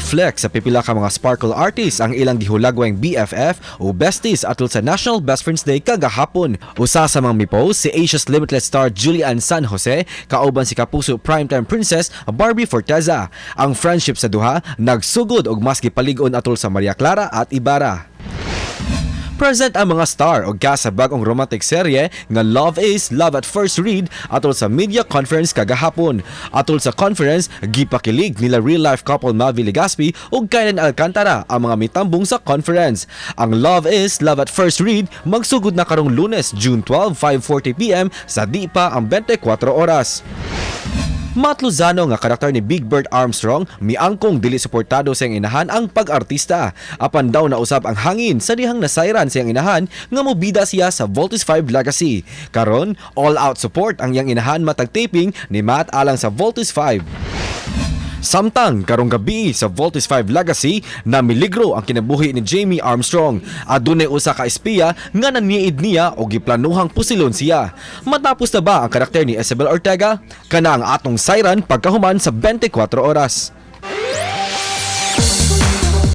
Giflex sa pipila ka mga Sparkle artists ang ilang gihulagwayng BFF o besties atol sa National Best Friends Day kagahapon. Usa sa mga mipost si Asia's Limitless star Julie Anne San Jose kauban si Kapuso Primetime Princess Barbie Forteza. Ang friendship sa duha nagsugod og mas gipalig-on atol sa Maria Clara at Ibarra. Present ang mga star o cast sa bagong romantic serye nga Love is Love at First Read atol sa media conference kagahapon. Atol sa conference, gipakilig nila real-life couple Mavy Legaspi ug Kylen Alcantara ang mga mitambong sa conference. Ang Love is Love at First Read magsugod na karong Lunes, June 12, 5:40 p.m. sa Di Pa ang 24 Oras. Matt Lozano nga karakter ni Big Bert Armstrong miangkong dili suportado sa iyang inahan ang pag-artista. Apan daw nausab ang hangin sa dihang nasayran sa iyang inahan nga mobida siya sa Voltes 5 Legacy. Karon, all out support ang iyang inahan matag taping ni Matt alang sa Voltes 5. Samtang karong gabi sa Voltes 5 Legacy, namiligro ang kinabuhi ni Jamie Armstrong. Adunay usa ka espiya nga naniid niya og giplanuhang pusilon siya. Matapos na ba ang karakter ni Isabel Ortega? Kana ang atong sayran pagkahuman sa 24 Oras.